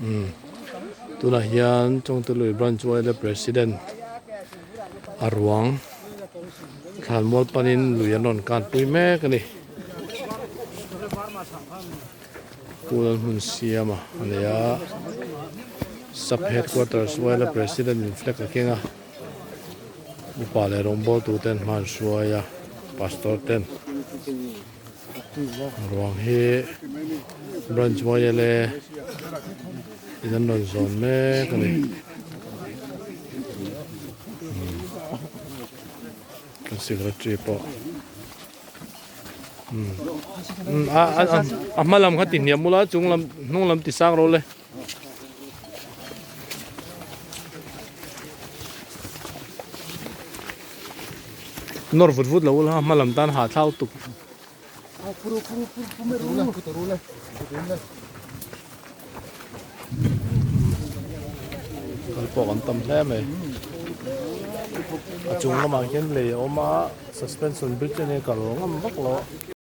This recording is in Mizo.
Umm tunah hian Chawngtelui branch yla president a ruang thlanmual panin lui an rawn kan pui mek a ni pool an hmun siam a a nei a sub headquarters yla president in flag a keng a upa leh rawngbawl tu ten hma an hruai a pastor ten. Ruang hi branch yla in an rawn zawn mek a ni kan secretary pawh umm a a hma lam kha ti hniam ula chung lam hnung lam ti sang rawh le. Nawr vut vut lo ula hma lam tan hahthlak lutuk. Kal pawh kan tam hle mai. A chung lamah khian lei a awm a, suspension bridge a nia kal ngam vak lo a.